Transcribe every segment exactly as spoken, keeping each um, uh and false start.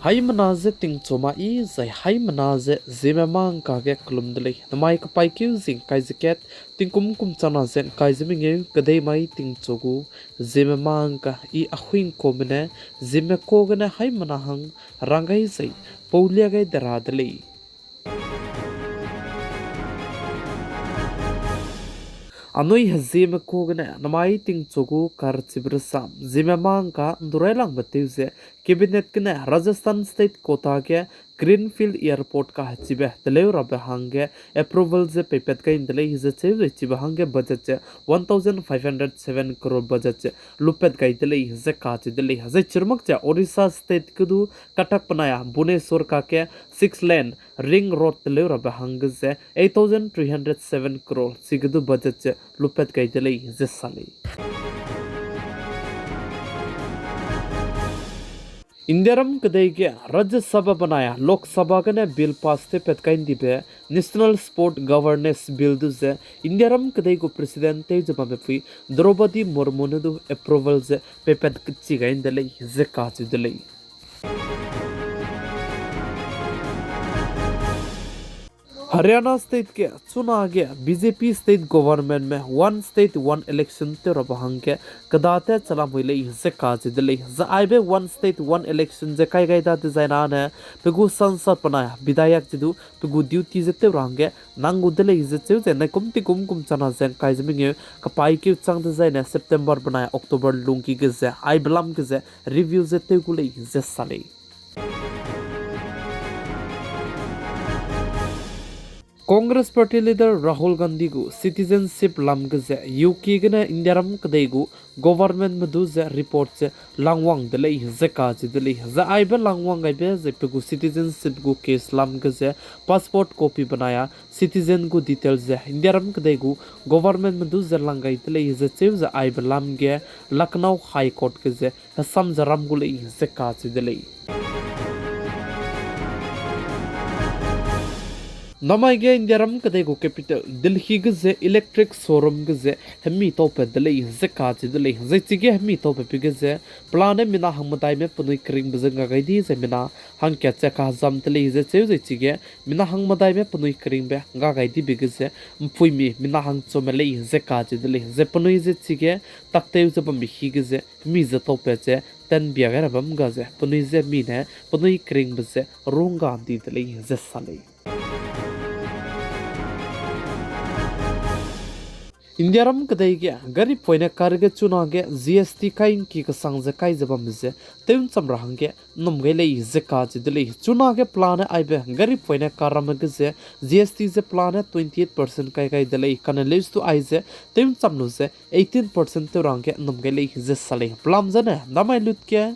Haimena ze tingchu ma i zai haimena ze Zeme mâ ngka ge kelum de lei. Namai kapaîkeu zing kai ze kat, tingkum kum chana ze ngkai ze mengeu, kedei mai tingchu gu, Zeme mâ ngka i a huingkume ne, Zeme ka gene haimena hang rang gai zai, pau lia gai de ra de lei. Anui Hezieme ka gene namai tingchu gu karchibe rasam, Zeme mâ ngka ndu railangbe tew ze, Cabinet gene Rajasthan State quota ge Greenfield Airport kahechibe teleu rabe hangge approval ze peipat gai de lei ze cheu zai chibe hangge budget ze one thousand five hundred seven crore budget ze lupat gai de lei ze kacheu de lei. Zai chirmak ze Orissa State ge du katak penai a Bhubaneswar kake six lane ring road teleu rabe hangge ze eight thousand three hundred seven crore chige du budget ze lupat gai de lei ze sa lei. Indiaram kedei ge Rajya Sabha benai a Lok Sabha gene bill pass tewpat kai ndibe National Sport Governance Bill du ze Indiaram kedei gu President tew ze bambe pui Droupadi Murmu ne du approval ze peipat kechi gai de lei ze kacheu de lei. Haryana State ge chunage B J P State Government me One State One Election tew rabe hangge kedate chalamui lei ze kacheu de lei. Zai aibe One State One Election ze kai gai da dezaine pe gu sansad benai bidhayak ze du pe gu duty ze tew ra hangge nang gu de lei ze cheu ze naikum tingkum kum chana ze ngkai ze mengeu kapaîkeu chang dezaine September benai October lungki ge ze aibe lam ge ze review ze tew gu lei ze sa lei. Congress Party leader Rahul Gandhi gu citizenship lam ge ze U K gene Indiaram kedei gu government me du ze report ze langwang de lei ze kacheu de lei. Zai aibe langwang gaibe ze pe gu citizenship gu case lam ge ze passport copy benai a citizen gu detail ze Indiaram kedei gu government me du ze lang gai de lei ze cheu ze aibe lam ge Lucknow High Court ge ze hesam ze ram gu lei ze kacheu de lei. Namai ge Indiaram kedei gu capital Delhi ge ze electric showroom ge ze hemi taupat de lei ze kacheu de lei. Zai chige hemi taupat pi ge ze pelane mina hangmedaime penui keringbe ze ngga gai di zai mina hangkat ze kahezam de lei ze cheu zai chige mina hangmedaime penui keringbe ngga gai dibe ge ze mpuimi mina hangchume lei ze kacheu de lei. Zai penui ze chige taktew ze bambe hi ge ze mi ze taupat ze tenbia gai ra bam ga ze penui ze mi ne penui keringbe ze rungga di de lei ze sa lei. Indiaram kedei ge gari poine car ge chunage G S T kai ngki kesang ze kai ze bambe ze tew ncham ra hangge nnum gai lei ze kacheu de lei. Chunage pelane aibe gari poine car ramme ge ze G S T ze pelane twenty eight percent kai gai de lei. Kane leus tu ai ze tew ncham lu ze eighteen percent tew ra hangge nnum gai lei ze sa lei. Pelam zane namai lut ge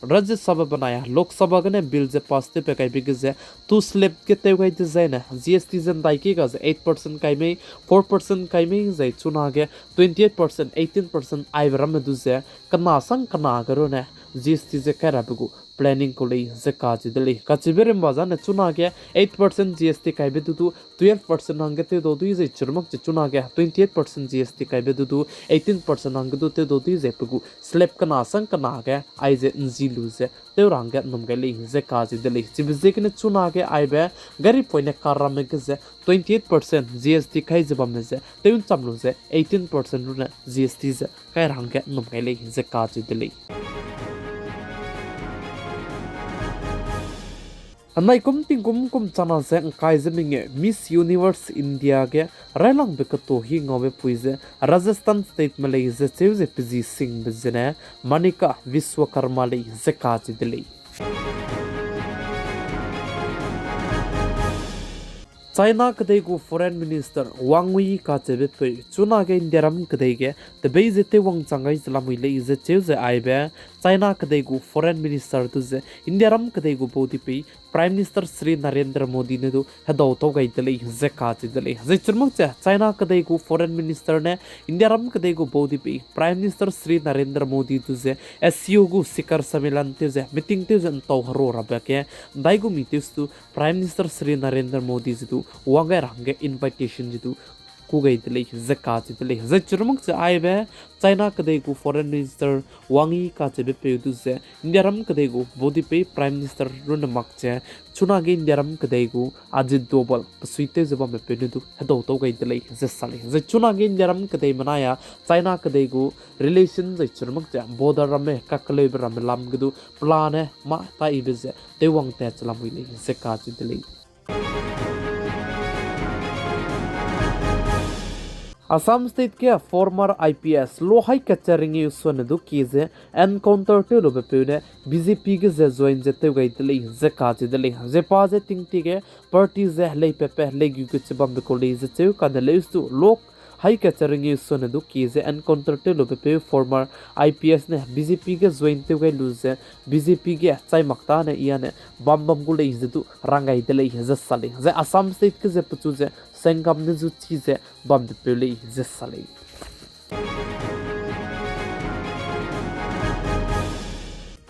Rajya Sabha benai a Lok Sabha gene bill ze pass tewpat kaibe ge ze two slab ge tew gai dezaine G S T ze ndai ke ga ze eight percent kai mei, four percent kai mei zai chunage twenty eight percent, eighteen percent aibe ramme du ze kena sang kena ge rune G S T ze kai rabe gu planning kau lei ze kacheu de lei. Kacheube rimba zane chunage eight percent G S T kaibe du du twelve percent hangge tewdau dui zai chirmak ze chunage twenty eight percent G S T kaibe du du eighteen percent hangge du tewdau dui zai pe gu slab kena sang kena ge aize nzi lu ze tew ra hangge nnum gai lei ze kacheu de lei. Chibe ziegene chunage aibe gari poine car ramme ge ze twenty eight percent G S T kai ze bamme ze tew ncham lu ze eighteen percent rune G S T ze kai ra hangge nnum gai lei ze kacheu de lei. Anai kum tingkum kum chana ze ngkai ze mengeu Miss Universe India ge railangbe keto hi ngaube pui ze Rajasthan State me lei ze cheu ze pe zi singbe zene Manika Vishwakarma lei ze kacheu de lei. China kedei gu Foreign Minister Wang Yi kacheube peu chunage Indiaram kedei ge tebei ze tewwang chang gai ze lamui lei ze cheu ze aibe China kedei gu Foreign Minister du ze Indiaram kedei gu baudipei Prime Minister Shri Narendra Modi ne du hedau tau gai de lei ze kacheu de lei. Zai chirmak ze China kedei gu Foreign Minister ne Indiaram kedei gu baudipei Prime Minister Shri Narendra Modi du ze S C O gu Shikhar Sammelan tew ze meeting tew ze ntau hero rabe ge ndai gu mi tew se du Prime Minister Shri Narendra Modi ze du wang gai ra hangge invitation ze du ku gai de lei ze kacheu de lei. Zai chirumak ze aibe China kedei gu Foreign Minister Wang Yi kacheube peu du ze India ram kedei gu baudipeu Prime Minister runne mak ze chunage India ram kedei gu Ajit Doval pesuitew ze bambe peu ne du hedau tau gai de lei ze sa lei. Zai chunage India ram kedeime nai a China kedei gu relation zai chirumak ze border ramme kakeleube ramme lam ge du pelane mâ taibe ze tewwang tat che lamui lei ze kacheu de lei. Assam State ge former I P S lo haî kache ringeu suane du kie ze encounter tew lube peu ne B J P ge ze join ze tew gai de lei ze kacheu de lei. Zai pa ze tingtie ge party ze heleipepe heleigu ge che bambe kau lei ze cheu kane leus du lo haî kache ringeu suane du kie ze encounter tew lube peu former I P S ne B J P ge join tew gai lu ze B J P ge chai mak tane i ane bam bam gu lei ze du rang gai de lei ze sa lei. Zai Assam State ge ze pechu ze Sangam ne zu chi ze bambe peu lei ze sa lei.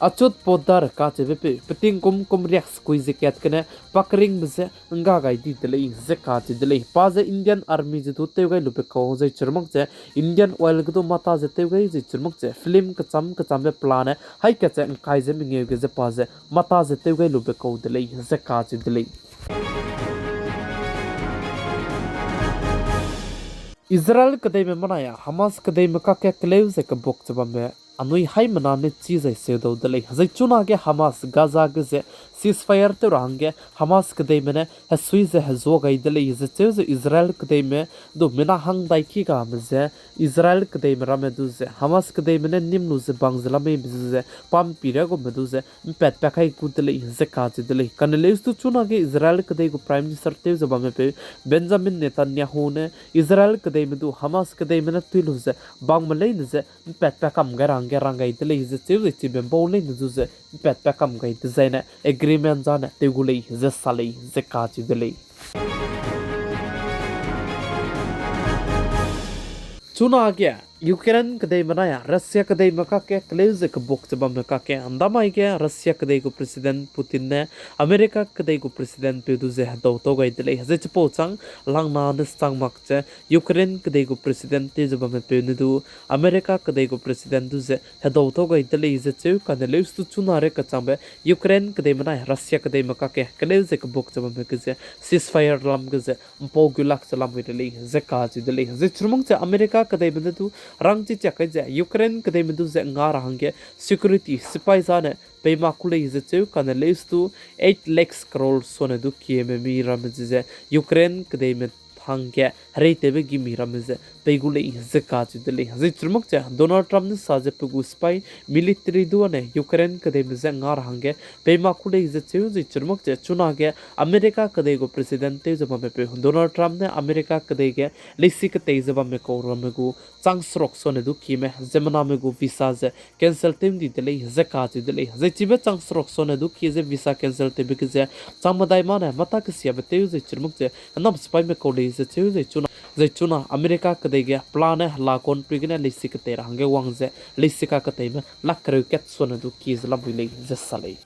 Achut Poddar kacheube peu, peting kum kum riak sekui ze kat gene pakringbe ze ngga gai di de lei ze kacheu de lei. Pa ze Indian Army ze du tew gai lube kau zai chirumak ze Indian Oil ge du mata ze tew gai zai chirumak ze film kecham kechambe pelane haî kache ngkai ze mengeu ge ze pa ze mata ze tew gai lube kau de lei ze kacheu de lei. Israel kedeime menai a Hamas kedeime kakge keleu ze kebuk che bambe anui haimena ne chi zai seudau de lei. Zai chunage Hamas Gaza ge ze ceasefire tew ra hangge Hamas kedeime ne hesui ze hezua gai de lei ze cheu ze Israel kedeime du mina hang dai ki game ze Israel kedeime ramme du ze Hamas kedeime ne nim lu ze bang ze lameibe ze pampire gume du ze mpatpat kai gu de lei ze kacheu de lei. Kane leus du chunage Israel kedei gu Prime Minister tew ze bamme peu Benjamin Netanyahu ne Israel kedeime du Hamas kedeime ne tui lu ze bangme leine ze mpatpat kam gai ra hangge rang gai de lei ze cheu ze chibe bau leine du ze mpatpat kam gai dezaine agreement zane tew gu lei ze sa lei ze kacheu de lei. Chunage Ukraine kedeime nai a Russia kedeime kakge keleu ze kebuk che bamme kakge ndamai ge Russia kedei gu President Putin ne America kedei gu President peu du ze hedau tau gai de lei. Zai chipau chang langna ne chang mak ze Ukraine kedei gu President tew ze bamme peu ne du America kedei gu President du ze hedau tau gai de lei ze cheu kane leus du chuna re kachangbe Ukraine kedeime nai Russia kedeime kakge keleu ze kebuk che bamme ge ze ceasefire lam ge ze mpau gu lak ze lamui de lei ze kacheu de lei. Zai chirumak ze America kedeime ne du rangchi chiak kai ze Ukraine kedeime du ze nga ra hangge security sipai zane pei mak ku lei ze cheu kane leus du eight lakhs crore suane du kieme mi ramme ze ze Ukraine kedeime hangge hereitewbe gimi ramme ze pei gu lei ze kacheu de lei. Zai chirumak ze Donald Trump ne sa ze pe gu sipai military du ane Ukraine kedeime ze nga ra hangge pei mak ku lei ze cheu zai chirumak ze chunage America kedei gu President tew ze bamme peu Donald Trump ne America kedei ge leisi ketei ze bamme kau ramme gu chang seruk suane du kieme ziemmename gu visa ze cancel tew ndi de lei ze kacheu de lei. Zai chibe chang seruk suane du kie ze visa cancel tewbe ge ze chang medai mane mata kesiabe tew zai chirumak ze henam sipaime kau lei ze cheu zai chuna, zai chuna America kedei ge pelane hela country gene leisi ketei ra hangge wang ze leisi kaketeime lak kereu kat suane du kie ze lamui lei ze sa lei.